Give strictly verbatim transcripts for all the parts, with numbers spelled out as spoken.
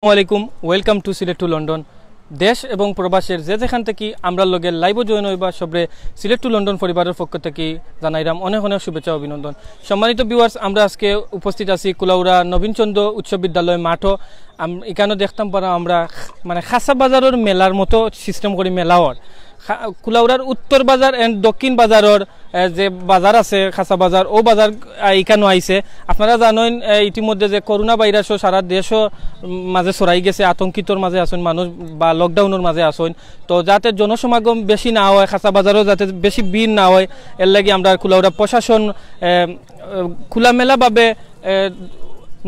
আসসালামু আলাইকুম, welcome to Sylhet to London. দেশ এবং প্রবাসের যে যেখান থাকি আমরার লগে live-ও join অইবা, সবরে সিলেট to লন্ডন পরিবারের পক্ষ থাকি জানাইরাম অনেক অনেক শুভেচ্ছা, অভিনন্দন। সম্মানিত viewers, আমরা আজকে উপস্থিত আছি কুলাউড়া নবীনচন্দ্র উচ্চ বিদ্যালয় মাঠো। আম-, ইকানো দেখতাম পারা আমরা খ-, মানে খাসা বাজারর মেলার মতো system করি মেলা অর। খা-, কুলাউড়ার উত্তর বাজার and দক্ষিণ বাজারর, এ, যে বাজার আছে, খাসা বাজার, অউ বাজার, আ, ইকানো আইছে। আপনারা জানইন, এ, ইতিমধ্যে যে করোনা ভাইরাসও সারা দেশও, উম, মাঝে ছড়াই গেছে, আতঙ্কিতর মাঝে আছইন মানুষ বা lockdown-অর মাঝে আছইন। তো যাতে জনসমাগম বেশি না অয়, খাসা বাজারও যাতে বেশি ভিড় না অয়, এর লাগি আমরা কুলাউড়া প্রশাসন, এ, এ, খোলামেলাভাবে এ,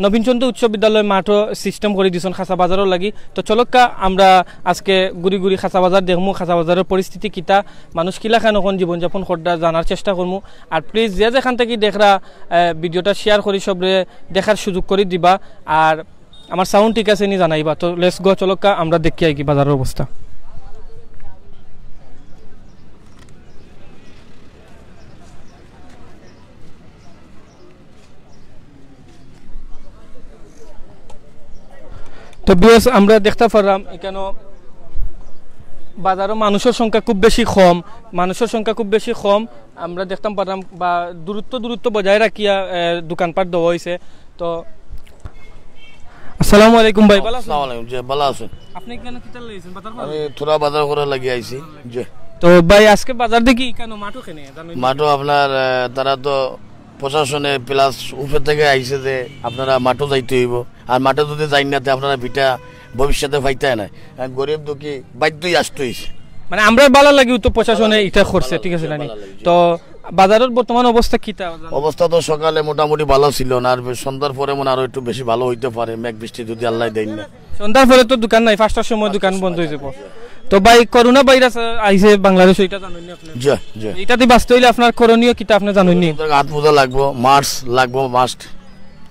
নবীনচন্দ্র উচ্চ বিদ্যালয় মাঠও system করি দিছইন খাসা বাজারর লাগি। তো চলউক্কা আমরা আজকে ঘুরি ঘুরি খাসা বাজার দেখমু, খাসা বাজারর পরিস্থিতি কিতা, মানুষ কিলাখান অখন জীবনযাপন কররা জানার চেষ্টা করমু। আর please যে যেখান থাকি দেখরা, এ, video-টা share করি সবরে দেখার সুযোগ করি দিবা। আর আমার sound ঠিক আছে নি জানাইবা। তো let's go, চলউক্কা আমরা দেখি আইগি বাজারর অবস্থা। তো viewers, আমরা দেখতা পাররাম ইকানো বাজারো মানুষর সংখ্যা খুব বেশি কম, মানুষর সংখ্যা খুব বেশি কম। আমরা দেখতাম পাররাম বা দূরত্ব, দূরত্ব বজায় রাখিয়া, এ, দোকানপাট দেওয়া অইছে। তো আসসালামু আলাইকুম ভাই, ভালা আছইন? আসসালামু আলাইকুম, জি, ভালা আছইন। আপনে ইকানো কিতার লাগি আইছইন? বাজার করার লাগি? আমি থুড়া বাজার করার লাগি আইছি, জি। তো ভাই, আজকে বাজার দেখি ইকানো মাঠো কেনে, জানইন নি? মাঠো আপনার, এ, তারা তো প্রশাসনে plus উপর থাকি আইছে যে আপনারা মাঠো যাইতে অইবো, আর মাঠো যদি যাইন না, তে আপনারা ভিটা ভবিষ্যতে পাইতা নায়। আর গরিব দুঃখী বাধ্যই আসতে অইছে। মানে, আমরার ভালার লাগিউ তো প্রশাসনে ইটা করছে, ঠিক আছে নি? ভালার লাগি। তো বাজারর বর্তমান অবস্থা কিতা? অবস্থা তো সকালে মোটামুটি ভালা ছিল না, আর সন্ধ্যার পরে মনে হয় আরো একটু বেশি ভালা অইতে পারে, মেঘ বৃষ্টি যদি আল্লায় দেইন না। সন্ধ্যার পরে তো দোকান নাই, পাঁচটার সময় দোকান বন্ধ অইযিবো। তো ভাই, করোনা ভাইরাস আইছে বাংলাদেশো, ইটা জানইন নি আপনে? জি, জি। ইটা দি বাঁচতে অইলে আপনার করণীয় কিতা আপনে জানইন নি? হাত মোজা লাগবো, mask লাগবো, must।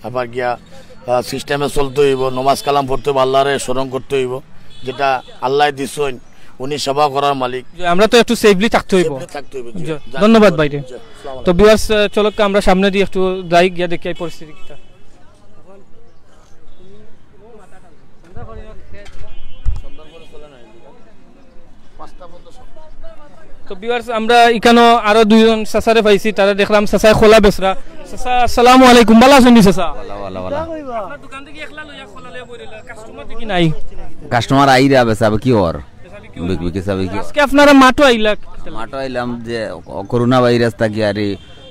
আবার গিয়া, আহ, system-এ চলতে অইবো, নমাজ কালাম পড়তে অইবো, আল্লারে স্মরণ করতে অইবো, যেটা আল্লায় দিছইন, উনি সেবা করার মালিক। জি, আমরা তো একটু safely থাকতে অইবো। Safely থাকতে অইবো, জি। জি, ধন্যবাদ ভাইরে। জি, আসসালামু আলাইকুম। তো viewers, আহ, চলউক্কা আমরা সামনেদি একটু যাই, গিয়া দেখি এই পরিস্থিতি কিতা। তো viewers, আমরা ইকানো আরো দুইজন চাচারে পাইছি, তারা দেখরাম চাচায় কলা বেচরা। চাচা, আসসালামু আলাইকুম, ভালা আছইন নি চাচা? ভালা, ভালা, ভালা। আপনার দোকান থাকি একলা লইয়া কলা লইয়া বইরইলা, customer দেখি নাই। Customer আইরা বেচা, আবার কি অর? বিক-, বিকি চাবি কি? আজকে আপনারা মাঠো আইলা? মাঠো আইলাম যে করোনা ভাইরাস থাকি আর এই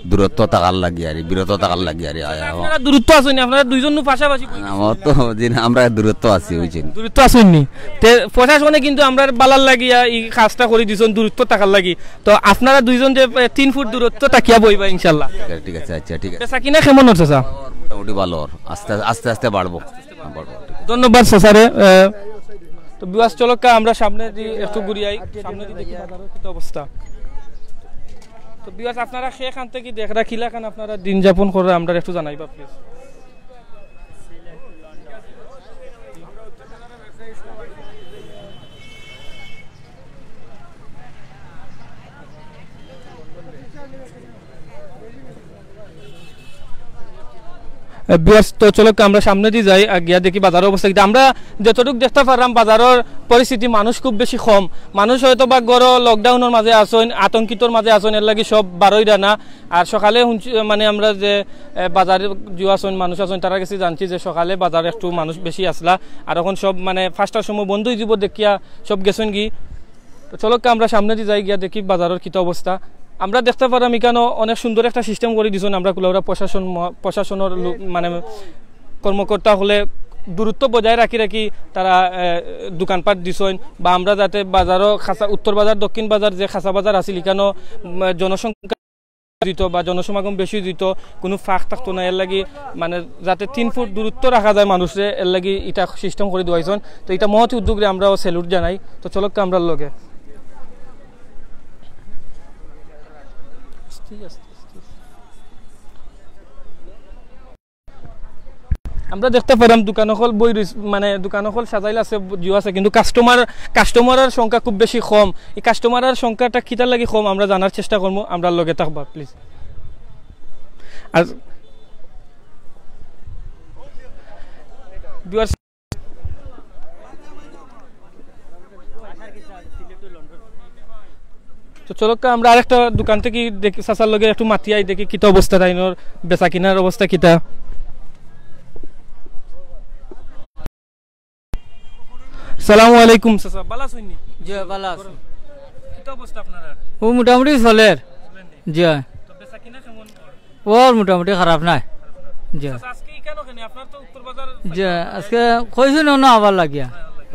দূরত্ব থাকার লাগি আর এই বিরত থাকার লাগি আর এই আয়া। আপনারা দূরত্ব আছইন নি, আপনারা দুইজন নু পাশাপাশি বই আমার তো দিন আমরা দূরত্ব আছি, বুঝছেন? দূরত্ব আছইন নি? তে প্রশাসনে কিন্তু আমরার ভালার লাগিয়া এই কাজটা করি দিছইন দূরত্ব থাকার লাগি। তো আপনারা দুইজন যে, এ, তিন ফুট দূরত্ব থাকিয়া বইবা ইনশাআল্লাহ। ঠিক আছে, ঠিক আছে, আচ্ছা, ঠিক আছে। বেচা কিনা কেমন অর চাচা? মোটামুটি ভালা অর, আস্তে আস্তে আস্তে বাড়বো। ধন্যবাদ চাচারে। আহ, তো viewers, চলউক্কা আমরা সামনেদি একটু ঘুরি আই, সামনেদি দেখি বাজারর কিতা অবস্থা। তো viewers, আপনারা কে খান থাকি দেখরা, কিলাখান আপনারা দিন যাপন কররা, আমরারে একটু জানাইবা please। এ, viewers, তো চলউক্কা আমরা সামনেদি যাই, আর গিয়া দেখি বাজারর অবস্থা কিতা। আমরা যতটুক দেখতা পাররাম, বাজারর পরিস্থিতি, মানুষ খুব বেশি কম। মানুষ হয়তো বা ঘরো lockdown-অর মাঝে আছইন, আতঙ্কিতর মাঝে আছইন, এর লাগি সব বারইরা না। আর সকালে হুনছি, মানে, আমরা যে, এ, বাজারে যে আছইন, মানুষ আছইন, তারার গেছে জানছি যে সকালে বাজার একটু মানুষ বেশি আছলা, আর অখন সব, মানে, পাঁচটার সময় বন্ধ অইযিবো দেখিয়া সব গেছইন গি। তো চলউক্কা আমরা সামনেদি যাই, গিয়া দেখি বাজারর কিতা অবস্থা। আমরা দেখতা পাররাম ইকানো অনেক সুন্দর একটা system করি দিছইন আমরা কুলাউড়া প্রশাসন মহা-, প্রশাসনর লো-, মানে কর্মকর্তা অকলে দূরত্ব বজায় রাখি রাখি তারা, এ, দোকানপাট দিছইন বা আমরা যাতে বাজারো খাসা, উত্তর বাজার, দক্ষিণ বাজার যে খাসা বাজার আছিল ইকানো, উম, জনসংখ্যা দিত বা জনসমাগম বেশি দিত, কুনু ফাঁক থাকতো না, এর লাগি মানে যাতে তিন ফুট দূরত্ব রাখা যায় মানুষরে, এর লাগি ইটা system করি দেওয়াইছইন। তো ইটা মহৎ উদ্যোগরে আমরাও salute জানাই। তো চলউক্কা আমরার লগে। আমরা দেখতা পাররাম দোকান অকল বই রইছ-, মানে দোকান অকল সাজাইল আছে, জিও আছে, কিন্তু customer, customer-র সংখ্যা খুব বেশি কম। এই customer-র সংখ্যাটা কিতার লাগি কম আমরা জানার চেষ্টা করমু, আমরার লগে থাকবা please। আর viewers, তো চলউক্কা, আমরা আরেকটা দোকান থাকি দেখি, চাচার লগে একটু মাতিয়াই দেখি কিতা অবস্থা, তাইনর বেচা কিনার অবস্থা কিতা। সালামু আলাইকুম চাচা, ভালা আছইন নি? জি, ভালা আছি। কিতা অবস্থা আপনার? ও মোটামুটি চলের। জি। তো বেচা কিনা কেমন? ওর মোটামুটি খারাপ নায়। জি। চাচা, আজকে ইকানো কেনে? আপনার তো উত্তর বাজার জি, আজকে কইছইন না আবার লাগিয়া।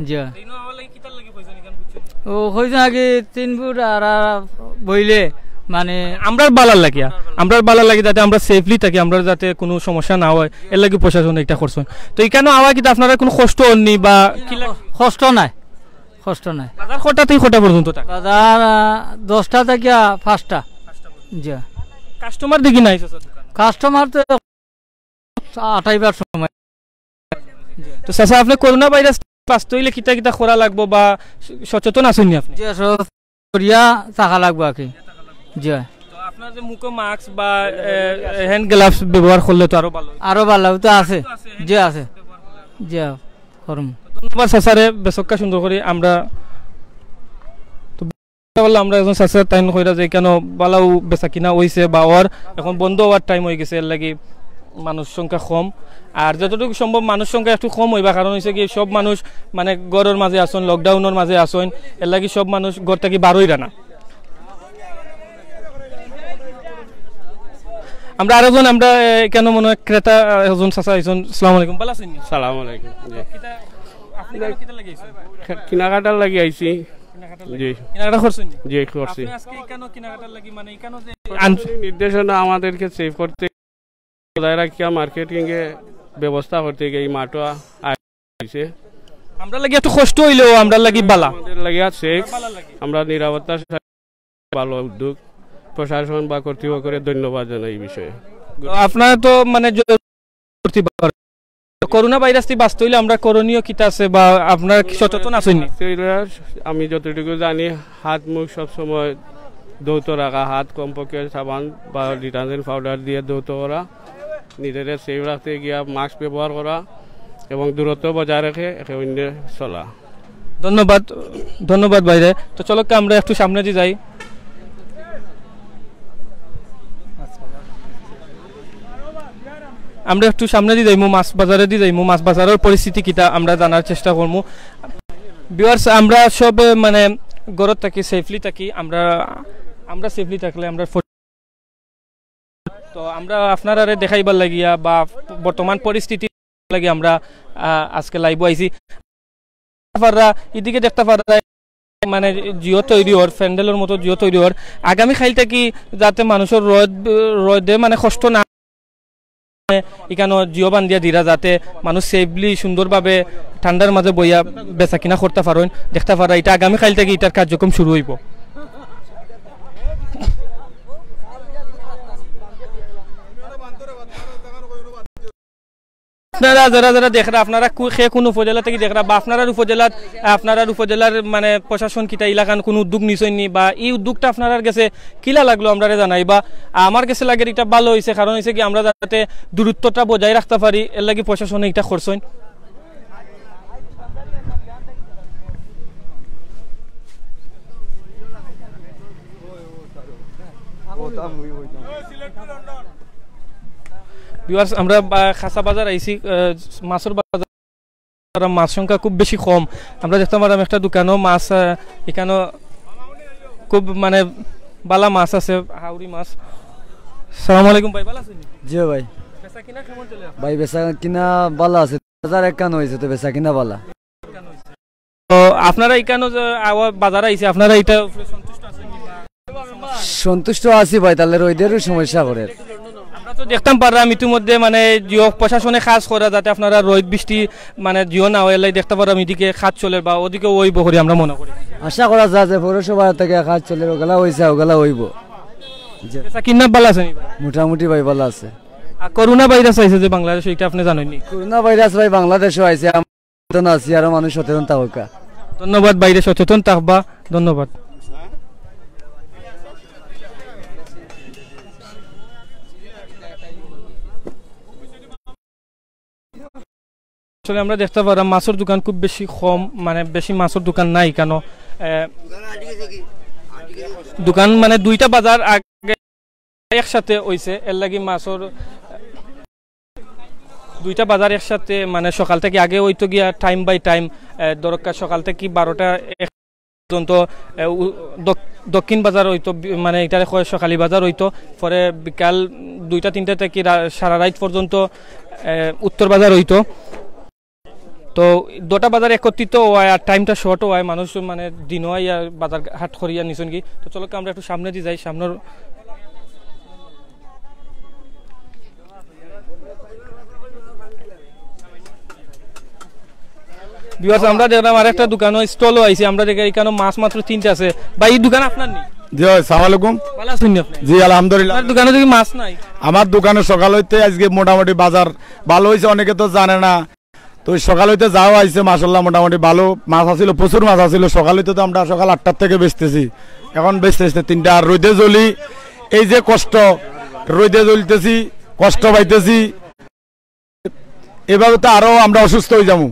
জি। ইনো আবার লাগি কিতার লাগি কইছইন ইখান বুঝছইন? ও কইছইন আগে তিন ফুট আর, আর বইলে মানে আমরার বালার লাগিয়া, আমরার বালার লাগি যাতে আমরা সেফলি থাকি, আমরার যাতে কোনো সমস্যা না হয়, এর লাগি প্রশাসন এটা করছইন। তো ইকানো আওয়া কিতা আপনারা কোনো কষ্ট অর নি বা কি লাগ-? কষ্ট নাই, কষ্ট নাই। বাজার কটা থাকি কটা পর্যন্ত থাকে? বাজার, আহ, দশটা থাকিয়া পাঁচটা। জি। কাস্টমার দেখি নাই চাচা দোকানো? কাস্টমার তো আটাইবার সময়। তো চাচা, আপনি করোনা ভাইরাস বাঁচতে অইলে কিতা কিতা করা লাগবো বা স-, সচেতন আছইন নি আপনি? জি, সব করিয়া থাকা লাগবো আর কি। জি। তো আপনার যে মুখো মাস্ক বা, এ, হ্যান্ড গ্লাভস ব্যবহার করলে তো আরো ভালো। আরো ভালো তো আছে। জি, আছে। জি, করুম। ধন্যবাদ চাচারে, বেচউক্কা সুন্দর করি। আমরা তো বললাম, আমরা একজন চাচা তাইন কইরা যে ইকানো বালাউ বেচা কিনা অইছে বা অর এখন বন্ধ অওয়ার টাইম অই গেছে, এর লাগি মানুষ সংখ্যা কম। আর যতটুকু সম্ভব মানুষ সংখ্যা একটু কম অইবা, কারণ অইছে কি সব মানুষ মানে ঘরর মাঝে আছইন, লকডাউনর মাঝে আছইন, এর লাগি সব মানুষ ঘর থাকি বারইরা না। আমরা আরো জন, আমরা, এ, কেন মনে হয় ক্রেতা, আ, একজন চাচা আইছইন। আসসালামু আলাইকুম, ভালা আছইন নি? সালাম আলাইকুম। জি। কিতা, আপনি কেন কিতা লাগি আইছইন? খে-, কেনাকাটার লাগি আইছি। কেনাকাটার লাগি? জি। কেনাকাটা করছইন নি? জি, করছি। আপনি আজকে কেন কেনাকাটার লাগি, মানে, কেন যে আন- নির্দেশনা আমাদেরকে সেভ করতে, বজায় রাখিয়া মার্কেটিং এ ব্যবস্থা করতে গিয়ে এই মাঠটা আইছে। আমরার লাগি একটু কষ্ট অইলেও আমরার লাগি বালা। আমাদের লাগি আর সেফ। বালা লাগি। আমরা নিরাপত্তার সাথে ভালো উদ্যোগ। প্রশাসন বা কর্তৃপক্ষরে ধন্যবাদ জানাই এই বিষয়ে। তো আপনারা তো মানে জ-, করতে পারেন। তো করোনা ভাইরাস থাকি বাঁচতে অইলে আমরা করণীয় কিতা আছে বা আপনারা কি সচেতন আছইন নি? বাঁচতে অইলে আমি যতটুকু জানি হাত মুখ সব সময় ধৌত রাখা, হাত কমপক্ষে সাবান বা ডিটারজেন্ট পাউডার দিয়ে ধৌত করা, নিজেদের সেফ রাখতে গিয়া মাস্ক ব্যবহার করা এবং দূরত্ব বজায় রেখে একে অন্যে চলা। ধন্যবাদ, ধন্যবাদ ভাইরে। তো চলউক্কা আমরা একটু সামনেদি যাই, আমরা একটু সামনেদি যাইমু, মাছ বাজারেদি যাইমু, মাছ বাজারর পরিস্থিতি কিতা আমরা জানার চেষ্টা করমু। ভিউয়ার্স, আমরা সব, মানে, ঘরর থাকি সেফলি থাকি, আমরা, আমরা সেফলি থাকলে আমরা ফ-, তো আমরা আপনারারে দেখাইবার লাগিয়া বা বর্তমান পরিস্থিতি লাগি আমরা, আহ, আজকে লাইভো আইছি। পাররা, এদিকে দেখতা পাররা, মানে, জিও তৈরি অর, প্যান্ডেলর মতো জিও তৈরি অর। আগামী কাইল থাকি যাতে মানুষর রোদ, রোদে, মানে, কষ্ট না, ইকানো জিও বান্ধিয়া দিরা, যাতে মানুষ সেফলি সুন্দরভাবে ঠান্ডার মাঝে বইয়া বেচা কিনা করতা পারইন। দেখতা পাররা, ইটা আগামী কাইল থাকি ইটার কার্যক্রম শুরু অইবো। আপনারা যারা যারা দেখরা, আপনারা কু-, কে কুন উপজেলা থাকি দেখরা বা আপনারার উপজেলাত, আপনারার উপজেলার মানে প্রশাসন কিতা ইলাখান কুনু উদ্যোগ নিছইন নি বা ই উদ্যোগটা আপনারার গেছে কিলা লাগলো আমরারে জানাইবা। আমার গেছে লাগের ইটা ভালো অইছে, কারণ অইছে কি আমরা যাতে দূরত্বটা বজায় রাখতা পারি, এর লাগি প্রশাসনে ইটা করছইন। ভিউয়ার্স, আমরা, আহ, খাসা বাজার আইছি, আহ, মাছর বাজার, মাছ সংখ্যা খুব বেশি কম। আমরা দেখতাম পারলাম একটা দোকানো মাছ, আহ, ইকানো খুব মানে বালা মাছ আছে, হাউরি মাছ। সালাম আলাইকুম ভাই, ভালা আছইন নি? জি ভাই। বেচা কিনা কেমন চলে আপনার? ভাই, বেচা কিনা বালা আছে, বাজার একখান অইছে তো বেচা কিনা বালা। তো আপনারা ইকানো যে আওয়া-, বাজার আইছে, আপনারা ইটার উপরে সন্তুষ্ট আছইন নি? সন্তুষ্ট আছি ভাই, তাইলে রইদেরও সমস্যা করের। আমরা তো দেখতাম পারলাম ইতিমধ্যে মানে জিও প্রশাসনে কাজ করা যাতে আপনারা রইদ বৃষ্টি মানে জিও না অয়, এলাই দেখতা পারলাম ইদিকে কাজ চলের বা ওদিকে অইবো করি আমরা মনে করি। আশা করা যায় যে পৌরসভা থাকি কাজ চলের, ওগুলা অইছে, ওগুলা অইবো। জি। বেচা কিনা বালা আছে নি ভাই? মোটামুটি ভাই বালা আছে। আর করোনা ভাইরাস আইছে যে বাংলাদেশো, ইটা আপনে জানইন নি? করোনা ভাইরাস ভাই বাংলাদেশো আইছে, সচেতন আছি, আরো মানুষ সচেতন থাকুক্কা। ধন্যবাদ ভাইরে, সচেতন থাকবা। ধন্যবাদ। আসলে আমরা দেখতা পারলাম মাছর দোকান খুব বেশি কম, মানে বেশি মাছর দোকান নাই ইকানো। আহ, দোকান মানে দুইটা বাজার আগে একসাথে অইছে, এর লাগি মাছর দুইটা বাজার একসাথে, মানে, সকাল থাকি আগে অইতো গিয়া time by time, আহ, দরকার সকাল থাকি বারোটা এক পর্যন্ত, আহ, উ-, দক-, দক্ষিণ বাজার অইতো, বি-, মানে, ইটারে কয় সকালি বাজার অইতো, পরে বিকাল দুইটা তিনটা থাকি রা-, সারা রাইত পর্যন্ত, আহ, উত্তর বাজার অইতো। তো দুইটা বাজার একত্রিত অওয়ায় আর timeটা short অওয়ায় মানুষ, মানে, দিনও আইয়া বাজার হাট করিয়া নিছইন কি। তো চলো আমরা একটু সামনেদি যাই, সামনের Viewers, আমরা দেখলাম আরেকটা দোকানও, stallও আইছি। আমরা দেখি এখানে মাছ মাত্র তিনটা আছে। ভাই, এই দোকান আপনার নি? জি, আসসালামু আলাইকুম। ভালা আছইন নি আপনে? জি, আলহামদুলিল্লাহ। আপনার দোকানো দেখি মাছ নাই? আমার দোকানে সকাল অইতে আইজকে মোটামুটি বাজার ভালা অইছে, অনেকে তো জানে না। তো সকাল অইতে যাও আইছে, মাশাআল্লাহ, মোটামুটি ভালা মাছ আছিল, প্রচুর মাছ আছিল। সকাল অইতে তো আমরা সকাল আটটার থাকি বেচতেছি, এখন বেচতে বেচতে তিনটা। আর রইদে জ্বলি, এই যে কষ্ট, রইদে জ্বলতেছি, কষ্ট পাইতেছি, এভাবে তো আরো আমরা অসুস্থ অইযামু,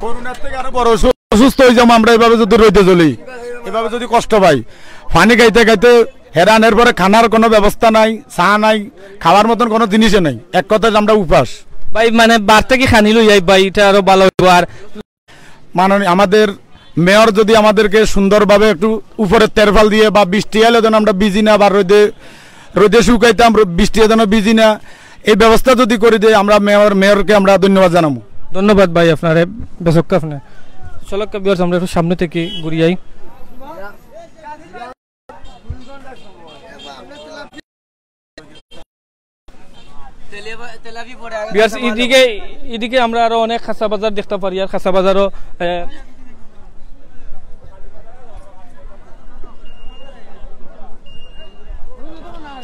করোনার থাকি আরো বড় অসু-, অসুস্থ অইযামু আমরা এভাবে যদি রইদে জ্বলি, এভাবে যদি কষ্ট পাই। পানি খাইতে খাইতে হেরান, এরপরে খানার কোনো ব্যবস্থা নাই, চা নাই, খাওয়ার মতন কোনো জিনিসে নাই, এক কথায় আমরা উপাস। ভাই, মানে, বার থাকি খানি লই আই ভাই, ইটা আরো ভালা অইবো। আর মাননীয় আমাদের মেয়র যদি আমাদেরকে সুন্দরভাবে একটু উপরে তেরফাল দিয়া বা বৃষ্টি আইলে যেন আমরা ভিজি না, বা রইদে, রইদে শুকাইতাম, র-, বৃষ্টি আইলে যেন ভিজি না, এই ব্যবস্থা যদি করি দেয়, আমরা মেয়র, মেয়রকে আমরা ধন্যবাদ জানামু। ধন্যবাদ ভাই আপনারে, বেশক আপনে। চলো viewers, আমরা একটু সামনে থাকি ঘুরি আই। Viewers, ইদিকে, ইদিকে আমরা আরো অনেক খাসা বাজার দেখতা পারি, আর খাসা বাজারও, এ,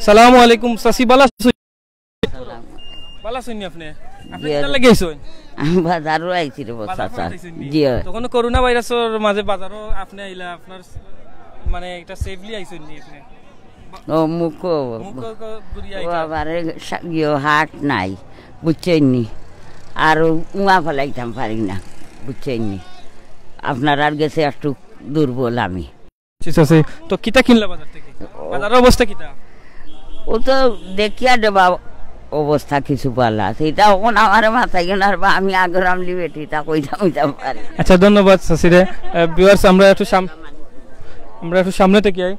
সালামু আলাইকুম, চাচি, ভালা আছইন? ভালা আছইন নি আপনে? আপনে জি, কিতার লাগি আইছইন? আমি বাজারও আইছি রে বাবা, বাজার চাচা। করাত আইছইন নি? জি। তখন করোনা ভাইরাসর মাঝে বাজারও আপনে আইলা, আপনার মানে একটা safely আইছইন নি আপনে? ও, মুখো। মুখো ক-, ঘুরিয়া ও আইতা। আবার এই সা-, ইয়ো হাট নাই, বুঝছইন নি? আর উঙা ফালাইতাম পারি না, বুঝছইন নি? আপনারার গেছে একটু দুর্বল আমি। ঠিক আছে, তো কিতা কিনলা বাজার থাকি? ও। বাজারর অবস্থা কিতা? ও তো দেখিয়া দেবা অবস্থা কিছু ভালা আছে। ইটা অখন আমারে মাতাইও না রে বা, আমি আগর আমলি বেটি, তা কইতাম, কইতাম পারি। আচ্ছা, ধন্যবাদ চাচিরে। আহ, viewers, আমরা একটু সাম-, আমরা একটু সামনে থাকি আই।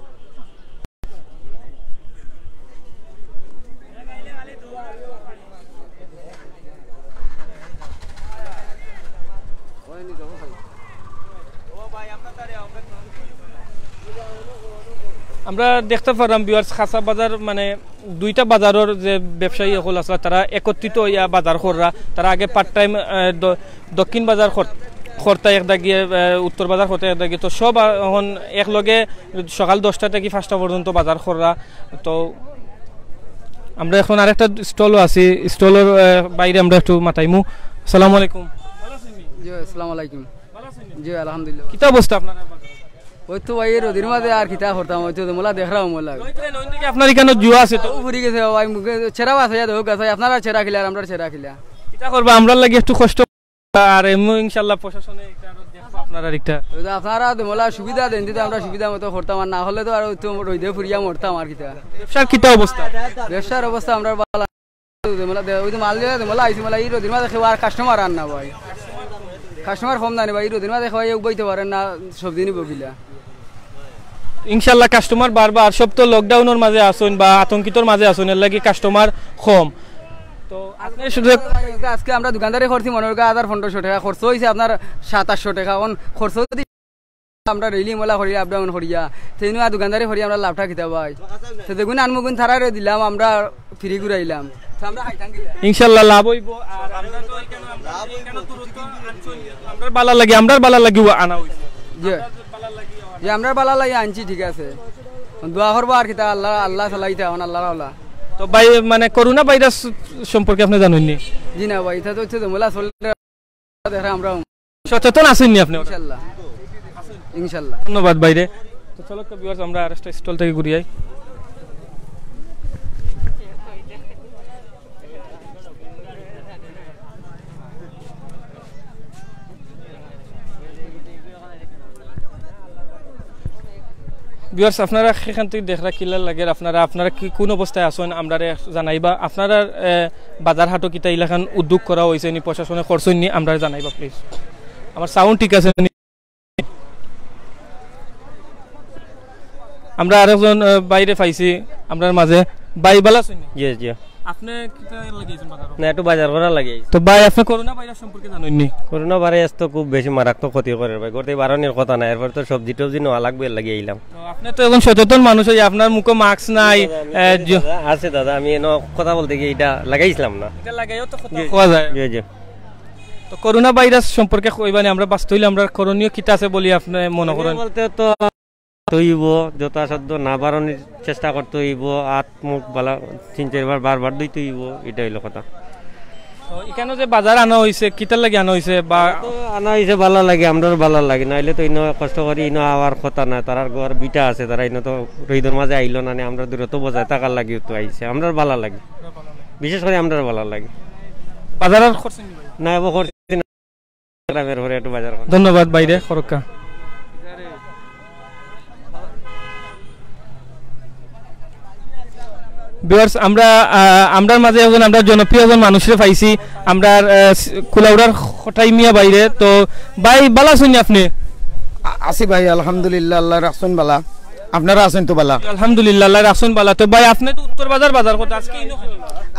আমরা দেখতা পারলাম viewers, খাসা বাজার মানে দুইটা বাজারর যে ব্যবসায়ী অকল আছলা, তারা একত্রিত অইয়া বাজার কররা। তারা আগে part time, আহ, দ-, দক্ষিণ বাজার কর-, করতা এক দাগিয়ে, আহ, উত্তর বাজার করতা এক দাগিয়ে। তো সব, আহ, অখন একলগে সকাল দশটা থাকি পাঁচটা পর্যন্ত বাজার কররা। তো আমরা অখন আরেকটা stallও আছি, stallর, আহ, বাইরে আমরা একটু মাতাইমু। আসসালামু আলাইকুম। জি, আসসালামু আলাইকুম। জি, আলহামদুলিল্লাহ। কিতা অবস্থা আপনার? ওই তো ভাই, এই রোদির মাঝে আর কিতা করতাম, ওই তো মোলা দেখরাম মোলা। ওই তো, ওই দিকে আপনার এখানো জুয়া আছে তো? ও ফুরি গেছে ভাই, মুখে ছেড়া আছে, ইয়া দেখো গাছ, আপনারা ছেড়া খিলা আর আমরা ছেড়া খিলা। কিতা করবা, আমরার লাগি একটু কষ্ট, আর এমনি ইনশাআল্লাহ প্রশাসনে একটা আরো দেখবো আপনারার একটা। ওই তো আপনারা তো মোলা সুবিধা দেন, দিতে আমরা সুবিধা মতো করতাম, আর না হলে তো আর ওই তো রইদে ফুরিয়া মরতাম আর কিতা। ব্যবসার কিতা অবস্থা? ব্যবসার অবস্থা আমরা ভালা। ওই তো মাল দিয়া, ওই তো মাল আইছি, মাল এই রোদির মাঝে কেউ আর কাস্টমার আর না ভাই। কাস্টমার কম না নি ভাই, এই রোদির মাঝে কেউ উবাইতে পারে না, সবজি নিবো কিলা। ইনশাআল্লাহ কাস্টমার বাড়বা, আর সব তো লকডাউনর মাঝে আছইন বা আতঙ্কিতর মাঝে আছইন, এর লাগি কাস্টমার কম। তো আপনি শুধু আজকে আমরা দোকানদারি করছি মনে হয় হাজার পনেরোশো টাকা, খরচ অইছে আপনার সাত আটশো টাকা। এখন খরচ যদি আমরা ডেইলি মলা করি, আপ ডাউন করিয়া, তেইনও আর দোকানদারি করি আমরা লাভটা কিতা ভাই? তো যেগুন আনমুগুন তারারে দিলাম, আমরা ফ্রি ঘুরাইলাম। তো আমরা খাইতাম কিলা? ইনশাআল্লাহ লাভ অইবো। আর আমরা তো এখানে, আমরা এখানে দূরত্ব আনছইন, আমরার ভালা লাগি, আমরার ভালা লাগি আনা অইছে। জি। জি, আমরার ভালা লাগি আনছি, ঠিক আছে। দোয়া করবো আর কিতা, আল্লাহ, আল্লাহ চালাইতা, এখন আল্লাহর আওলা। তো ভাই, মানে করোনা ভাইরাস সম্পর্কে আপনি জানেন নি? জি না ভাই, ইটা তো হচ্ছে ঝামেলা চলে, দেখরা আমরা সচেতন আছইন নি আপনি? ইনশাল্লাহ, ইনশাল্লাহ। ধন্যবাদ ভাইরে। তো চলো তো viewers, আমরা আরেকটা stall থাকি ঘুরি আই। ভিউয়ার্স, আপনারা সেখান থাকি দেখরা কিলা লাগের, আপনারা, আপনারা কি কোন অবস্থায় আছইন, আমরারে জানাইবা। আপনারার, এ, বাজার হাটো কিতা ইলাখান উদ্যোগ করা অইছে নি, প্রশাসনে করছইন নি, আমরারে জানাইবা প্লিজ। আমার সাউন্ড ঠিক আছে নি? আমরা আরেকজন, এ, ভাইরে পাইছি আমরার মাঝে। ভাই, ভালা আছইন নি? জি, জি। আপনে কিতা লাগি আইছইন বাজারো? না, একটু বাজার করার লাগি আইছি। তো ভাই, আপনে করোনা ভাইরাস সম্পর্কে জানইন নি? করোনা ভাইরাস তো খুব বেশি মারাত্মক ক্ষতি করের ভাই। ঘর থাকি বারনির কথা না, এরপর তো সবজি টবজি নেওয়া লাগবো, এর লাগি আইলাম। তো আপনে তো একজন সচেতন মানুষ অইয়া আপনার মুখো মাস্ক নাই। দাদা, আমি এ, জানি জ- দাদা, আছে দাদা, আমি এনো কথা বলতে গিয়া ইটা লাগাইছিলাম না। ইটা লাগাইও তো কথা জি। কওয়া যায়। জি, জি। তো করোনা ভাইরাস সম্পর্কে কইবা নি, আমরা বাঁচতে অইলে আমরা করণীয় কিতা আছে বলি আপনে মনে করেন? বলতে তো অইবো, যথাসাধ্য না বারনির চেষ্টা করতে অইবো, আত মুখ বালা তিন চাইরবার বারবার ধুইতে অইবো, ইটা অইলো কথা। তো ইখানো যে বাজার আনা অইছে, কিতার লাগি আনা অইছে বা? তো আনা অইছে বালা লাগি, আমরার বালা লাগি, নাইলে তো ইনো কষ্ট করি ইনো আওয়ার কথা না। তারার ঘর ভিটা আছে, তারা ইনো তো রইদর মাঝে আইলো না নে, আমরার দূরত্ব বজায় থাকার লাগিও তো আইছে, আমরার বালা লাগি, বিশেষ করি আমরার বালা লাগি। বাজার আর করছইন নি ভাই? না, এবার করছি না। গ্রামের ঘরে একটু বাজার করা। ধন্যবাদ ভাইরে, খরক্কা। ভিউয়ার্স, আমরা, আহ, আমরার মাঝে একজন, আমরা জনপ্রিয় একজন মানুষরে পাইছি, আমরার, আহ, স-, কুলাউড়ার খটাই মিয়া ভাইরে। তো ভাই, ভালা আছইন নি আপনে? আ-, আছি ভাই, আলহামদুলিল্লাহ, আল্লাহ রাখছইন বালা। আপনারা আছইন তো বালা? আলহামদুলিল্লাহ, আল্লাহ রাখছইন বালা। তো ভাই, আপনে তো উত্তর বাজার বাজার করতা, আজকে ইনো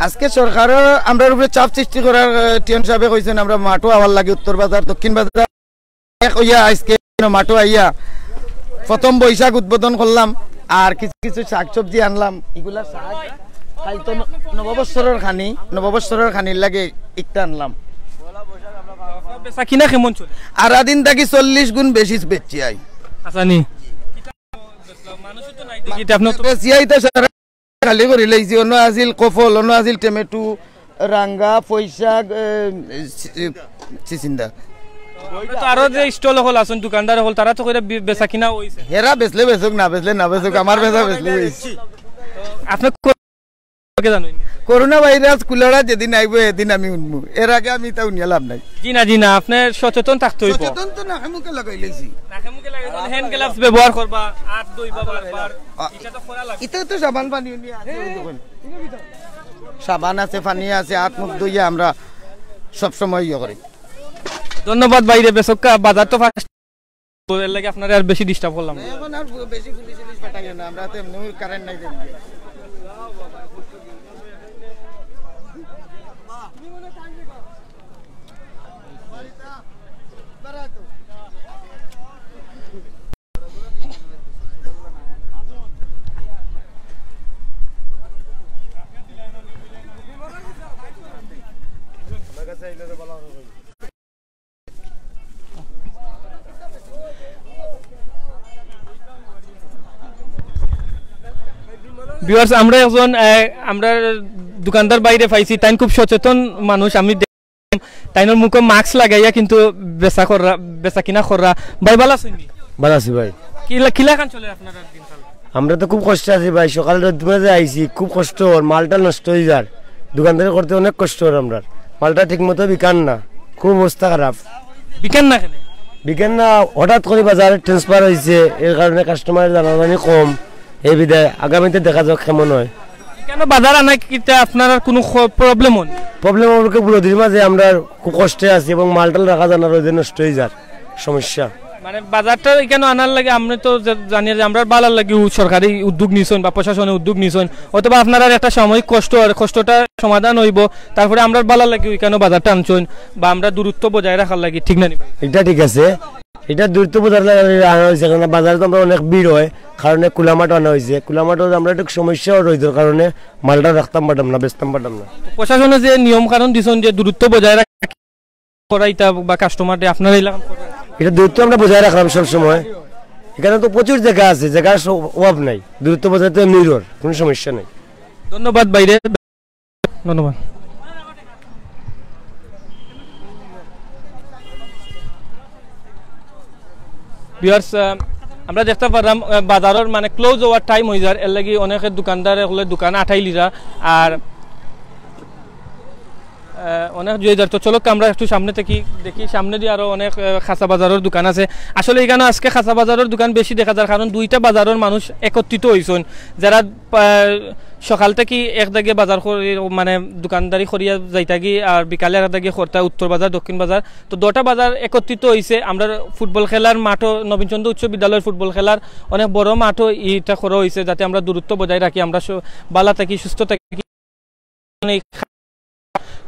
আজকে সরকারও আমরার উপরে চাপ সৃষ্টি করার, আহ, টিএম সাহেবে কইছইন, আমরা মাঠো আওয়ার লাগি উত্তর বাজার, দক্ষিণ বাজার এক অইয়া আজকে মাঠো আইয়া প্রথম বৈশাখ উদ্বোধন করলাম। আর কিছু কিছু শাকসবজি আনলাম, ইগুলা শাক কাইল তো ন-, নববৎসরর খানি, নববৎসরর খানির লাগি ইকটা আনলাম। বেচা কিনা কেমন চলে? আরা দিন থাকি চল্লিশ গুণ বেশি বেচছি আই। আচ্ছা নি। মানুষও তো নাই দেখি, এটা আপনার তো বেশি আইতা সারা খালি করি লাইছি। অন্য আছিল কফল, অন্য আছিল টমেটো, রাঙ্গা, পইশাক, এ, চি-, চিচিন্দা। তো আরো যে স্টল অকল আছইন, দোকানদার অকল, তারা তো কইরা বে-, বেচা কিনা অইছে। হেরা বেচলে বেচুক, না বেচলে না বেচুক, আমার বেচা বেচলে অইছে। আপনে কে জানইন? করোনা ভাইরাস কুলাউড়া যেদিন আইবো, এদিন আমি উঠমু। এর আগে আমি তা উনিয়া লাভ নাই। জি না, জি না, আপনে সচেতন থাকতে অইবো। সচেতন তো নাকে মুখে লাগাই লাইছি। নাকে মুখে লাগাই লাইছি, হ্যান্ড গ্লাভস ব্যবহার করবা, হাত ধুইবা বারবার। আ, এটা তো করা লাগবে। এটা তো সাবান পানি উনি আছে, ওই দেখুন। সাবান আছে, পানি আছে, হাত মুখ ধুইয়া আমরা সব সময় ইয়ে করি। ধন্যবাদ ভাইরে, বেচউক্কা, বাজার তো ফাস্ট। তো এর লাগি আপনারে আর বেশি ডিস্টার্ব করলাম না। এখন আর বেশি পুলিশ পুলিশ পাঠাইও না, আমরা তো এমনি কারেন্ট নাই দেখি। ভিউয়ার্স, আমরা একজন, আহ, আমরা দোকানদার ভাইরে পাইছি, তাইন খুব সচেতন মানুষ। আমি দেখ-, তাইনর মুখো মাস্ক লাগাইয়া কিন্তু বেচা কররা, বেচা কিনা কররা। ভাই, ভালা আছইন নি? ভালা আছি ভাই। কিলা, কিলাখান চলে আপনার দিনকাল? আমরা তো খুব কষ্টে আছি ভাই, সকালে রোদ মাঝে আইছি, খুব কষ্ট অর, মালটা নষ্ট অই যার, দোকানদারি করতে অনেক কষ্ট অর আমরার, মালটা ঠিক মতো বিকার না, খুব অবস্থা খারাপ। বিকার না কেনে? বিকার না, হঠাৎ করি বাজার ট্রান্সফার অইছে, এর কারণে কাস্টমার জানাজানি কম, এই বিধায় আগামীতে দেখা যাক কেমন অয়। কেনে বাজার আনা কিতা আপনার আর কোনো খ-, প্রবলেম অয় নি? প্রবলেম অর কি, রোদর মাঝে আমরা খুব কষ্টে আছি এবং মালটাল রাখা যায় না, রোদে নষ্ট অই যার, সমস্যা। মানে বাজারটা ইখানো আনার লাগি, আমরা তো জা-, জানি যে আমরার বালার লাগি উ-, সরকারি উদ্যোগ নিছইন বা প্রশাসনে উদ্যোগ নিছইন, অথবা আপনারার একটা সাময়িক কষ্ট, আর কষ্টটা সমাধান অইবো, তারপরে আমরার বালার লাগি ইখানো বাজারটা আনছইন বা আমরা দূরত্ব বজায় রাখার লাগি, ঠিক না নি ভাই? এটা ঠিক আছে, এটা দূরত্ব বজায় রাখার লাগি আনা অইছে, কারণ বাজারে তো আমরা অনেক ভিড় অয়, কারণে খোলা মাঠো আনা অইছে। খোলা মাঠো আমরা একটু সমস্যা অর রোদর কারণে মালটা রাখতাম পারতাম না, বেচতাম পারতাম না। প্রশাসনে যে নিয়ম কানুন দিছইন যে দূরত্ব বজায় রাখা করাইতা বা কাস্টমাররে আপনারা এলাকা করা? এটা দূরত্ব আমরা বজায় রাখলাম সব সময়। এখানে তো প্রচুর জায়গা আছে, জায়গার স-, অভাব নাই, দূরত্ব বজায় তো এমনি রোর, কোনো সমস্যা নাই। ধন্যবাদ ভাইরে, ধন্যবাদ। ভিউয়ার্স, আহ, আমরা দেখতা পাররাম, আহ, বাজারর মানে ক্লোজ অওয়ার টাইম অই যার, এর লাগি অনেকে দোকানদারে অকলে দোকান আটাইলিরা। আর আহ, অনেক জুয়েদার। তো চলো আমরা একটু সামনে থাকি, দেখি সামনে দিয়ে আরো অনেক, আহ, খাসা বাজারর দোকান আছে। আসলে ইখানো আজকে খাসা বাজারর দোকান বেশি দেখা যার, কারণ দুইটা বাজারর মানুষ একত্রিত হইছইন, যারা, আহ, সকাল থাকি এক দাগে বাজার করি, মানে দোকানদারি করিয়া যাইতাগি, আর বিকালে আর এক দাগে করতা উত্তর বাজার, দক্ষিণ বাজার। তো দুইটা বাজার একত্রিত হইছে। আমরা ফুটবল খেলার মাঠও, নবীনচন্দ্র উচ্চ বিদ্যালয়ের ফুটবল খেলার অনেক বড় মাঠও ইটা করা হইছে, যাতে আমরা দূরত্ব বজায় রাখি, আমরা সু-, বালা থাকি, সুস্থ থাকি।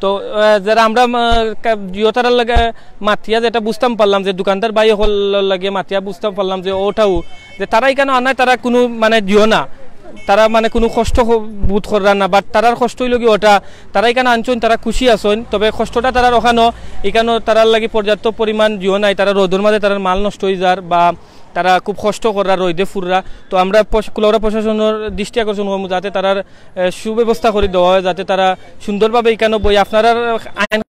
তো, আহ, যারা আমরা, আহ, কা-, জিও তারার লগে মাতিয়া যেটা বুঝতাম পারলাম যে দোকানদার ভাই হকলর লগে মাতিয়া বুঝতাম পারলাম যে ওটাও যে তারা ইখানো আনায় তারা কোনো মানে জিও না, তারা মানে কোনো কষ্ট হ-, বোধ কররা না, but তারার কষ্ট হইল কি ওটা, তারা ইখানো আনছইন, তারা খুশি আছইন, তবে কষ্টটা তারার ওখানো, ইখানো তারার লাগি পর্যাপ্ত পরিমাণ জিও নাই, তারা রোদর মাঝে তারার মাল নষ্ট হয়ে যার বা তারা খুব কষ্ট কররা রইদে ফুররা। তো আমরা প্রশ-, কুলাউড়া প্রশাসনের দৃষ্টি আকর্ষণ করবো যাতে তারার, এ, সুব্যবস্থা করে দেওয়া হয়, যাতে তারা সুন্দরভাবে ইখানো বই আপনারা আইন,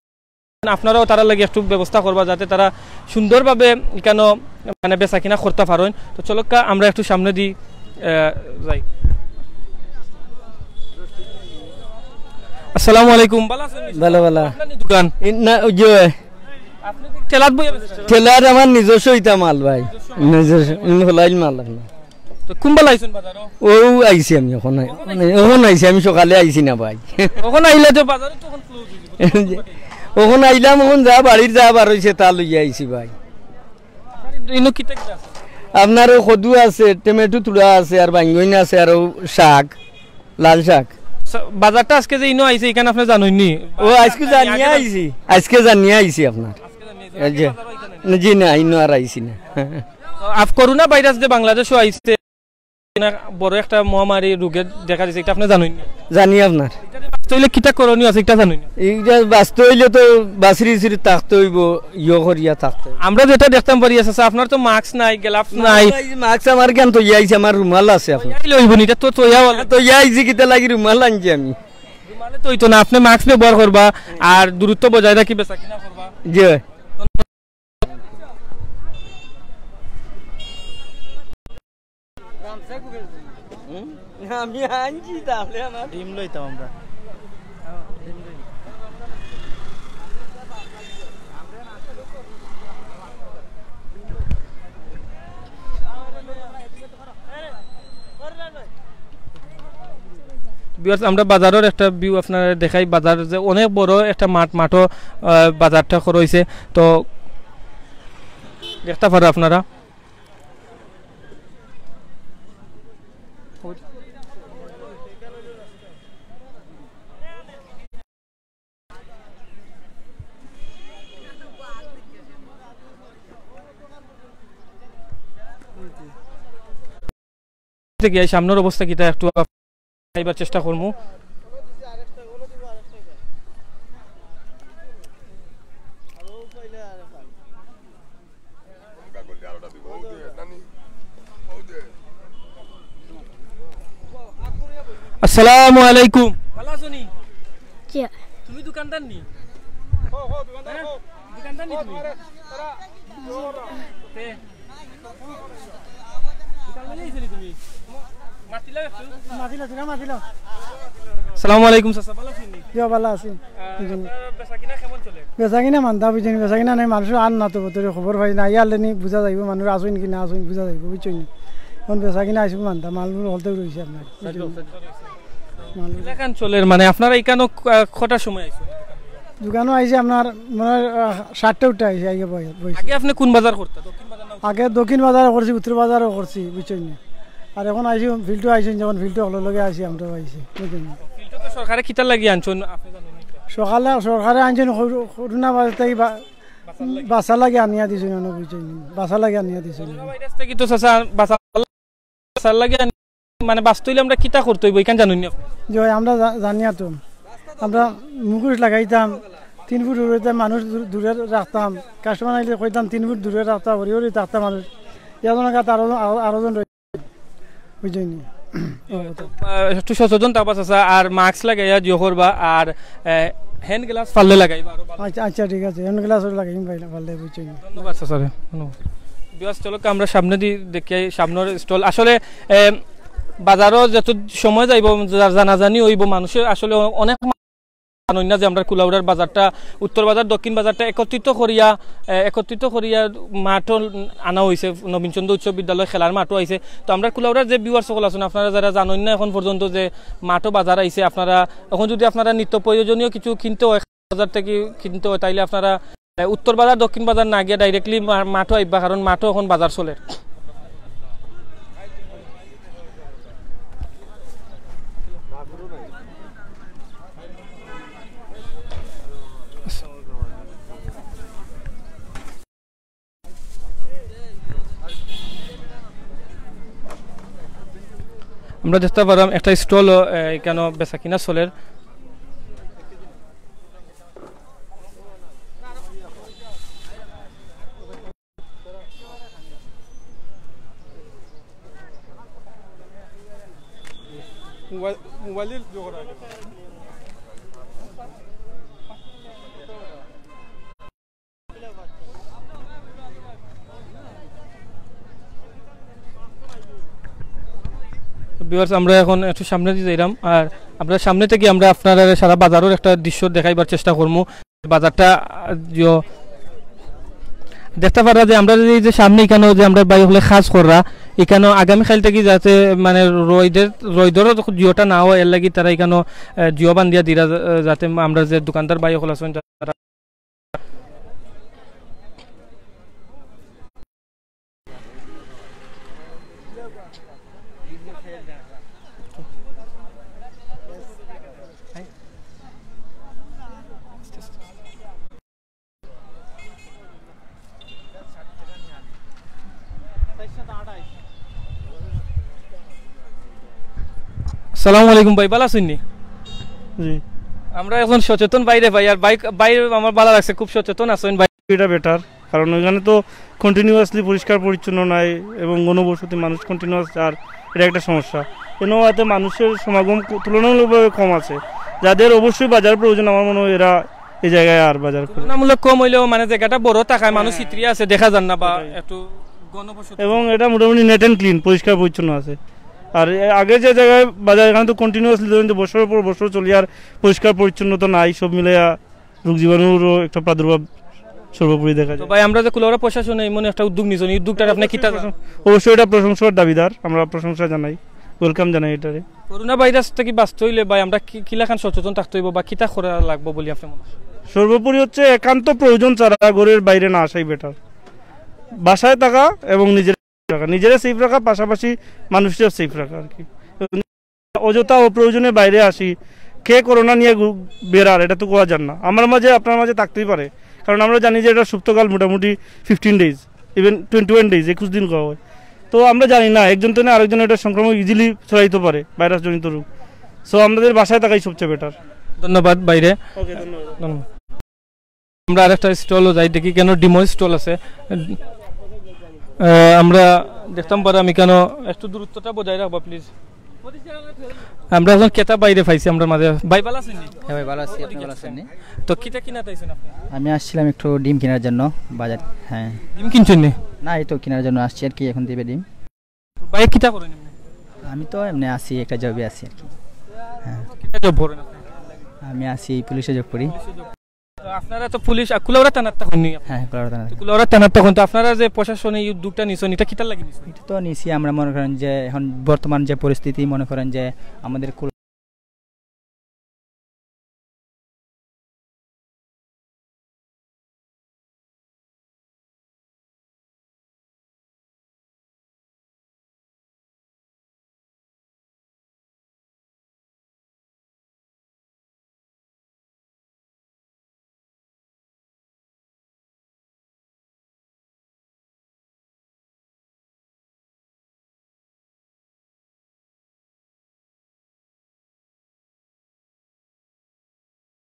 আপনারাও তারার লাগি একটু ব্যবস্থা করবা যাতে তারা সুন্দরভাবে ইখানো মানে বেচা কিনা করতে পারেন। তো চলুক্কা আমরা একটু সামনে দি, এ, যাই। আসসালামু আলাইকুম, ভালা আছইন? ভালা, ভালা। আপনার নি দোকান? ই, না, ওই যে আপনি কি ঠেলাত বইয়া বেচেন? ঠেলার আমার নিজস্ব ইটা মাল ভাই, নিজস্ব, হলাইল মাল আপনার। তো কোনবেলা আইছেন বাজারো? ও আইছি আমি এখন, এখন আইছি, আমি সকালে আইছি না ভাই। এখন আইলে তো বাজারে তো এখন close হয়ে যাবে। এখন আইলাম, এখন যা বাড়ির যা বার হইছে তা লইয়া আইছি ভাই। আপনার ইনো কিতা কিতা আছে? আপনার ও কদু আছে, টমেটো তুড়া আছে, আর বাইঙ্গন আছে, আর ও শাক, লাল শাক। সা-, বাজারটা আজকে যে ইনো আইছে, ইখান আপনি জানইন নি? ও আজকে জানিয়া আইছি, আজকে জানিয়া আইছি আপনার। আজকে জানিয়া আইছেন? এই যে, বাজারও ইখান আইছেন? জি না, ইনো আর আইছি না। তো আপ-, করোনা ভাইরাস যে বাংলাদেশও আইছে, না, বড় একটা মহামারী রোগে দেখা দিছে, ইটা আপনি জানইন নি? জানি আপনার। ইটা যে বাঁচতে হইলে কিতা করণীয় আছে, ইটা জানইন নি? ইটা বাঁচতে হইলে তো বাছরি ছিরি থাকতে হইব, ইয়ে করিয়া থাকতে হইব। আমরা যেটা দেখতাম পারি, আচ্ছা, আপনার তো mask নাই, gloves নাই। Mask নাই, mask আমার জ্ঞান তো ইয়াইছে, আমার রুমাল আছে আপনার। ইয়াই লইব নি, ইটা তো তৈয়া হল। তো ইয়াইছি কিতা লাগি রুমাল আনছি আমি। রুমালে তো হইতো না, আপনি mask ব্যবহার করবা, আর দূরত্ব বজায় রাখি বেচা কিনা করবা। জি। হুম? আমি আনছি তাহলে আমার ডিম লইতাম আমরা। Viewers, আমরা বাজারর একটা view আপনারে দেখাই। বাজার যে অনেক বড় একটা মাঠ, মাঠও, আহ, বাজারটা করা হইছে, তো দেখতা পারো আপনারা। থেকে এই সামনের অবস্থা কিতা একটু আপ-, খাইবার চেষ্টা করমু। আসসালামু আলাইকুম। ভালা আছো নি? জি। তুমি দোকানদার নি? হ্যাঁ? দোকানদার নি তুমি? তে? দোকান লইয়া আইছো নি তুমি? মাতিলাও একটু। মাতিলাও, তোরা মাতিলাও। আসসালামু আলাইকুম চাচা, ভালা আছেন নি? জি, ভালা আছি। আহ, আপনার বেচা কিনা কেমন চলে? বেচা কিনা মান্দা বুঝছেন, বেচা কিনা নাই, মানুষ আর না তো বতরে খবর পাই না, আইয়া আনলে নি বুঝা যাইব, মানুষ আছইন কি না আছইন বুঝা যাইব, বুঝছেন নি? এখন বেচা কিনা আইসব মান্দা, মাল মূল হলতে রইছে আপনার, বুঝছেন নি? মাল মূল। এলাকান চলের, মানে, আপনারা এখানো ক-, কটার সময় আইছেন? দোকানো আইছে আপনার, মনে হয়, আহ, সাতটা উঠতে আইছে, আগে বই-, বইছে। আগে আপনি কোন বাজার করতা? দক্ষিণ বাজার না উত্তর? আগে দক্ষিণ বাজারও করছি, উত্তর বাজারও করছি, বুঝছেন নি? আর এখন আইছি, ফিল্ডও আইছেন, যখন ফিল্ডও হকলর লগে আইছি, আমরাও আইছি, বুঝছেন নি? ফিল্ডও তো সরকারে কিতার লাগি আনছইন, আপনি জানেন নি? সকালে, সরকারে আনছইন, করো-, করোনা বাজার থেকে বা-, বাঁচার লাগি। বাঁচার লাগি আনিয়া দিছইন, মানে, বুঝছেন নি? বাঁচার লাগি আনিয়া দিছইন। করোনা ভাইরাস থেকে তো চাচা বাঁচার বাঁচার লাগি আনি-, মানে, বাঁচতে হইলে আমরা কিতা করতে হইব, এখান জানেন নি আপনি? জি ভাই, আমরা জা-, জানি না তো। আমরা মুখোশ লাগাইতাম, তিন ফুট দূরে হইতাম, মানুষ দূর-, দূরে রাখতাম, কাস্টমার আইলে কইতাম তিন ফুট দূরে রাখতাম, হরি হরি থাকতাম মানুষ। এখন আরো জন, আরো, আরো জন রয়েছে, বুঝছেন নি? তো, আহ, একটু সচেতন থাকবা চাচা, আর মাস্ক লাগাইয়া জিও করবা, আর, আহ, হ্যান্ড গ্লাভস পারলে লাগাইবা আরো ভালো। আচ্ছা, আচ্ছা, ঠিক আছে, হ্যান্ড গ্লাভস লাগাই ভাই, পারলে, বুঝছেন নি? ধন্যবাদ চাচা রে, ধন্যবাদ। ভিউয়ার্স, চলো আমরা সামনে দি দেখি, সামনের স্টল। আসলে, এ, বাজারও যত সময় যাইব, জা-, জানাজানি হইব, মানুষের আসলে অ-, অনেক জানইন না যে আমরার কুলাউড়ার বাজারটা, উত্তর বাজার, দক্ষিণ বাজারটা একত্রিত করিয়া, এ, একত্রিত করিয়া মাঠও আনা অইছে, নবীনচন্দ্র উচ্চ বিদ্যালয় খেলার মাঠও আইছে। তো আমরার কুলাউড়ার যে ভিউয়ার্স সকল আছইন, আপনারা যারা জানইন না এখন পর্যন্ত যে মাঠও বাজার আইছে, আপনারা এখন যদি আপনারা নিত্য প্রয়োজনীয় কিছু কিনতে হয়, বাজার থাকি কিনতে হয়, তাইলে আপনারা, এ, উত্তর বাজার, দক্ষিণ বাজার না গিয়া ডাইরেক্টলি মাঠও আইবা, কারণ মাঠও এখন বাজার চলের। আমরা দেখতাম পারলাম একটা স্টল, এখানে বেচা কিনা চলের। মোবাইল, মোবাইলের জোগাড় আছে। ভিউয়ার্স, আমরা এখন একটু সামনে দিয়ে যাইলাম, আর আমরা সামনে থেকে আমরা আপনারা সারা বাজারের একটা দৃশ্য দেখাইবার চেষ্টা করবো। বাজারটা, আহ, ইয়ো, দেখতে পারা যে আমরা এই যে সামনে এখানে যে আমরা ভাই হলে কাজ কররা, এখানে আগামীকাল থেকে যাতে মানে রইদের, রইদরও যখন জিওটা না হয়, এর লাগি তারা এখানে, আহ, জিও বান্ধিয়া দিরা, আহ, যাতে আমরা যে দোকানদার ভাই হল আছেন তারা। আসসালামু আলাইকুম ভাই, ভালা আছইন নি? জি। আমরা একজন সচেতন ভাইরে পাই, আর ভাই, ভাই আমার ভালা লাগছে, খুব সচেতন আছইন ভাই। এটা বেটার, কারণ ওইখানে তো কন্টিনিউয়াসলি পরিষ্কার পরিচ্ছন্ন নাই এবং ঘনবসতি মানুষ কন্টিনিউয়াস, আর এটা একটা সমস্যা। এখানে হয়তো মানুষের সমাগম ক-, তুলনামূলকভাবে কম আছে। যাদের অবশ্যই বাজার প্রয়োজন, আমার মনে হয় এরা এই জায়গায় আর বাজার করে। তুলনামূলক কম হইলেও মানে জায়গাটা বড় থাকায় মানুষ ইত্রি আছে, দেখা যার না বা একটু ঘনবসতি। এবং এটা মোটামুটি নিট অ্যান্ড ক্লিন, পরিষ্কার পরিচ্ছন্ন আছে। আর এ-, আগে যে জায়গায় বাজার, এখানে তো কন্টিনিউয়াসলি ধরেন যে বছরের পর বছর চলি, আর পরিষ্কার পরিচ্ছন্নতা নাই, সব মিলে রোগ জীবাণুরও একটা প্রাদুর্ভাব সর্বোপরি দেখা যায়। ভাই, আমরা যে কুলাউড়া প্রশাসনে এমন একটা উদ্যোগ নিছেন, এই উদ্যোগটার আপনি কিতা প্রশংস-, অবশ্যই এটা প্রশংসার দাবিদার, আমরা প্রশংসা জানাই, ওয়েলকাম জানাই এটারে। করোনা ভাইরাস থেকে বাঁচতে হইলে ভাই আমরা কি, কিলাখান সচেতন থাকতে হইব বা কিতা করা লাগবো বলি আপনি মনে হয়? সর্বোপরি হচ্ছে একান্ত প্রয়োজন ছাড়া ঘরের বাইরে না আসাই বেটার। বাসায় থাকা এবং নিজের রাখা, নিজেরা সেফ রাখা, পাশাপাশি মানুষরা সেফ রাখা আর কি। অযথা অপ্রয়োজনে বাইরে আসি, কে করোনা নিয়ে ঘু-, বেড়ার, এটা তো কওয়া যার না। আমার মাঝে, আপনার মাঝে থাকতেই পারে, কারণ আমরা জানি যে এটা সুপ্তকাল মোটামুটি fifteen days, even twenty one days, একুশ দিন কওয়া হয়। তো আমরা জানি না, একজন তো না আরেকজন এটা সংক্রমণ ইজিলি ছড়াইতে পারে, ভাইরাস জনিত রোগ। সো আমাদের বাসায় থাকাই সবচেয়ে বেটার। ধন্যবাদ ভাইরে। ওকে, ধন্যবাদ। ধন্যবাদ। আমরা আরেকটা স্টলও যাই, দেখি কেন ডিমর স্টল আছে। আহ, আমরা দেখতাম পারাম এখানে একটু দূরত্বটা বজায় রাখবা প্লিজ। আমরা এখন ক্রেতা ভাইরে পাইছি আমরার মাঝে। ভাই ভালা আছইন নি? হ্যাঁ ভাই, ভালো আছি, আপনি ভালো আছেন নি? তো কিতা কিনাত আইছেন আপনি? আমি আসছিলাম একটু ডিম কেনার জন্য বাজার। হ্যাঁ। ডিম কিনছেন নি? না, এই তো কেনার জন্য আসছি আর কি, এখন দিবে ডিম। ভাই কিতা করেন এমনি? আমি তো এমনি আছি, একটা জবে আছি আর কি। হ্যাঁ। কিতা জব করেন আপনি? আমি আছি পুলিশে জব করি। তো আপনারা তো পুলিশ, আ, কুলাউড়া থানার তখন নি আপনি? হ্যাঁ, কুলাউড়া থানা। তো কুলাউড়া থানার তখন তো আপনারা যে প্রশাসনে এই উদ্যোগটা নিছেন, এটা কিতার লাগি নিছেন? এটা তো নিছি আমরা মনে করেন যে এখন বর্তমান যে পরিস্থিতি মনে করেন যে আমাদের কুল-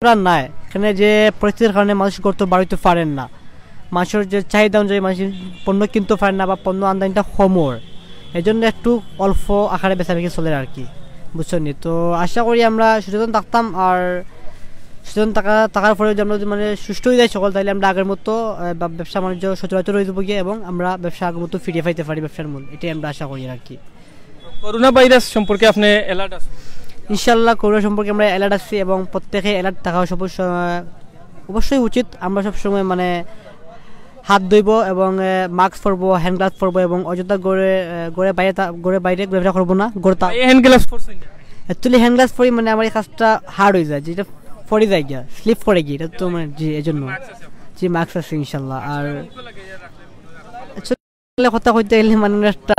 করার নাই। এখানে যে পরিস্থিতির কারণে মানুষ ঘর তো বাড়িতে পারেন না, মানুষের যে চাহিদা অনুযায়ী মানুষ পণ্য কিনতে পারেন না বা পণ্য আমদানিটা কম ওর, এই জন্য একটু অল্প আকারে বেচাবিকি চলে আর কি, বুঝছেন নি? তো আশা করি আমরা সচেতন থাকতাম, আর সচেতন থাকা, থাকার পরে যদি আমরা যদি মানে সুষ্ঠু হয়ে যায় সকল, তাহলে আমরা আগের মতো, আহ, বা ব্যবসা বাণিজ্য সচরাচর হয়ে যাবো গিয়ে এবং আমরা ব্যবসা আগের মতো ফিরিয়ে পাইতে পারি ব্যবসার মূল, এটাই আমরা আশা করি আর কি। করোনা ভাইরাস সম্পর্কে আপনি অ্যালার্ট আছেন? ইনশাল্লাহ করোনা সম্পর্কে আমরা অ্যালার্ট আছি এবং প্রত্যেকে অ্যালার্ট থাকা সব সময় অবশ্যই উচিত। আমরা সবসময় মানে হাত ধুইব এবং মাস্ক পরবো, হ্যান্ড গ্লাভস পরবো এবং অযথা ঘরে আহ, ঘরে বাইরে থা- ঘরে বাইরে ঘোরাফেরা করবো না। ঘরে তা এই হ্যান্ড গ্লাভস পরছেন? অ্যাকচুয়ালি হ্যান্ড গ্লাভস পরি মানে আমার এই কাজটা হার্ড হয়ে যায়, যেটা পড়ে যায় গিয়া, স্লিপ করে গিয়ে, এটা তো মানে জি এই জন্য। জি, মাস্ক আছে ইনশাল্লাহ। আর আসলে কথা কইতে গেলে মানে একটা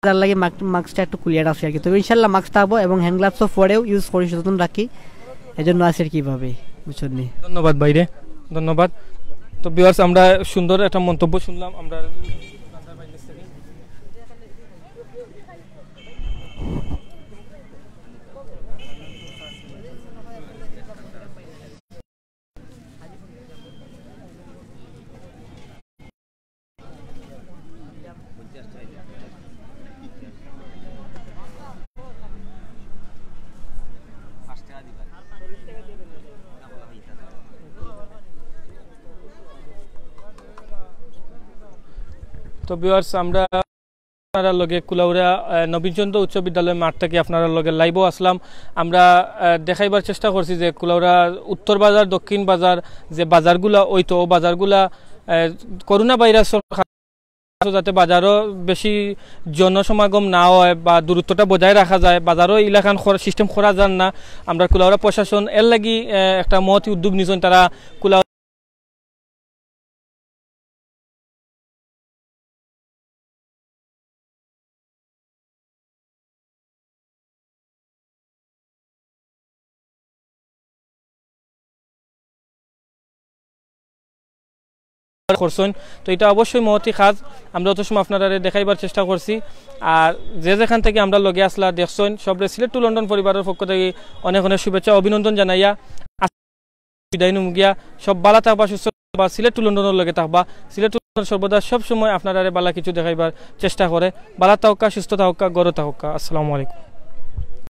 যার লাগে মাস্কটা একটু খুলিয়া রাখছি আর কি। তবে ইনশাল্লাহ মাস্ক থাকবো এবং হ্যান্ড গ্লাভসও পরেও ইউজ করি, সচেতন রাখি, এই জন্য আছে আর কি ভাবে, বুঝছেন নি? ধন্যবাদ ভাইরে, ধন্যবাদ। তো ভিউয়ার্স, আমরা সুন্দর একটা মন্তব্য শুনলাম আমরা। তো ভিউয়ার্স, আমরা আপনারার লগে কুলাউড়া আহ, নবীনচন্দ্র উচ্চ বিদ্যালয় মাঠ থাকি আপনারার লগে লাইভও আসলাম। আমরা আহ, দেখাইবার চেষ্টা করছি যে কুলাউড়া উত্তর বাজার, দক্ষিণ বাজার, যে বাজারগুলা অইতো, ও বাজারগুলা আহ, করোনা ভাইরাসর কারণে যাতে বাজারও বেশি জনসমাগম না হয় বা দূরত্বটা বজায় রাখা যায়, বাজারও ইলাখান সিস্টেম করা যার না। আমরা কুলাউড়া প্রশাসন এর লাগি আহ, একটা মহতি উদ্যোগ নিছইন, তারা কুলা করছইন। তো এটা অবশ্যই মহতি কাজ, আমরা অত সময় আপনারারে দেখাইবার চেষ্টা করছি। আর যে যেখান থাকি আমরার লগে আসলা দেখছইন, সবরে সিলেট টু লন্ডন পরিবারর পক্ষ থাকি অনেক অনেক শুভেচ্ছা অভিনন্দন জানাইয়া বিদায় নিমু গিয়া। সব ভালা থাকবা, সুস্থ থাকবা, সিলেট টু লন্ডনর লগে থাকবা। সিলেট টু লন্ডন সর্বদা সব সময় আপনারারে ভালা কিছু দেখাইবার চেষ্টা করে। ভালা থাকউক্কা, সুস্থ থাকউক্কা, ঘরো থাকউক্কা। আসসালামু আলাইকুম।